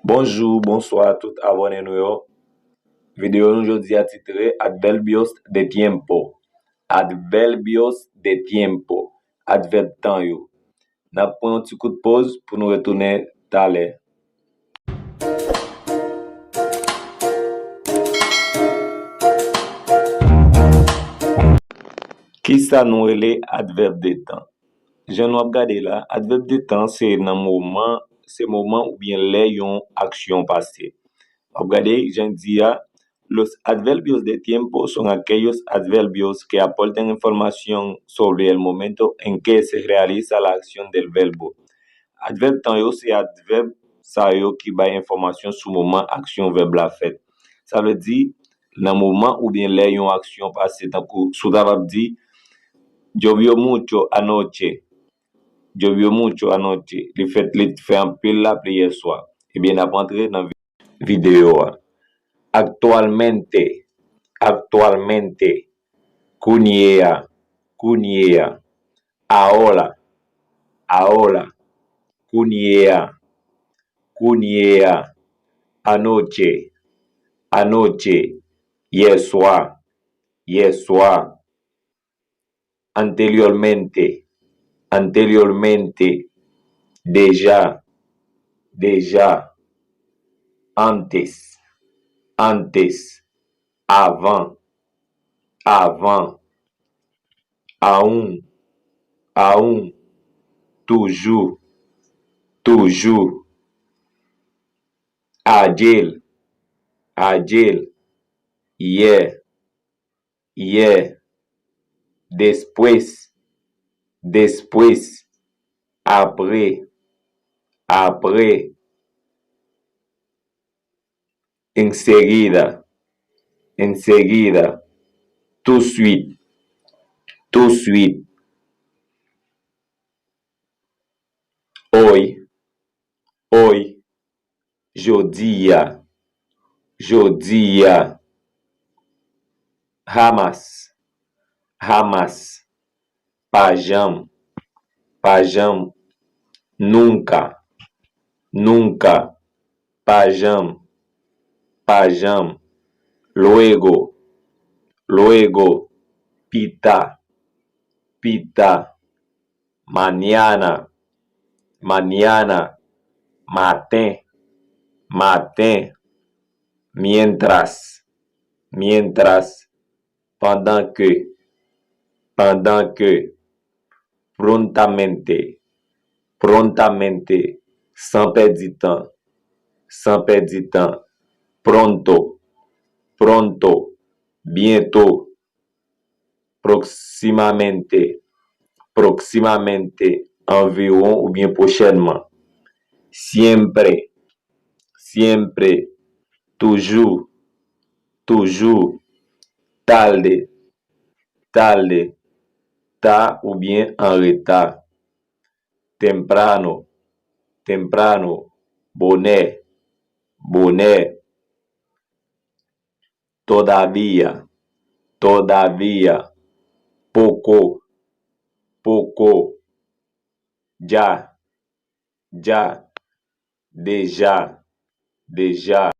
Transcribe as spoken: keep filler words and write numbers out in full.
Bonjou, bonswa tout abòne nou yo. Videyo nou jodi a titre Adverbios de tiempo. Adverbios de tiempo. Advèb tan yo. N ap pran yon ti kout poz pou nou retounen talè. Kisa nou rele advèb de tan? Jan nou ap gade la, advèb de tan se nan moman, se moman oubyen lè yon aksyon pase. W ap gade, jan l di a, los adverbios de tiempo son aquellos adverbios que aportan información sobre el momento en que se realiza la acción del verbo. Advèb tan yo se advèb sa yo ki bay enfòmasyon sou moman aksyon vèb la fèt. Sa vle di, nan moman oubyen lè yon aksyon pase, tankou si w ta va di, Llovió mucho anoche. Llovió mucho anoche. Li fèt, li fè anpil lapli yè swa. Ebyen, n ap antre nan vi-, videyo a. Actualmente. Actualmente. Kounye a. Kounye a. Ahora. Ahora. Kounye a. Kounye a. Anoche. Anoche. Yè swa. Yè swa. Anteriormente. Anteriormente. Deja. Deja. Antes. Antes. Avan. Avan. Aún. Aún. Toujou. Toujou. Ayer. Ayer. Yè. Yè. Después. Después. Apre. Apre. Enseguida. Enseguida. Touswit. Touswit. Hoy. Hoy. Jodi a. Jodi a. Jamás. Jamás. Pa janm. Pa janm. Nunca. Nunca. Pa janm. Pa janm. Luego. Luego. Pita. Pita. Mañana. Mañana. Maten. Maten. Mientras. Mientras. Pandan ke. Pandan ke. Prontamente. Prontamente. San pèdi tan. San pèdi tan. Pronto. Pronto. Bientôt. Próximamente. Próximamente. Anviwon oubyen pwochènman. Siempre. Siempre. Toujou. Toujou. Tarde. Tarde. Ta oubyen an reta. Temprano. Temprano. Bonè. Bonè. Todavía. Todavía. Poko. Poko. Ya. Ya. Deja. Deja.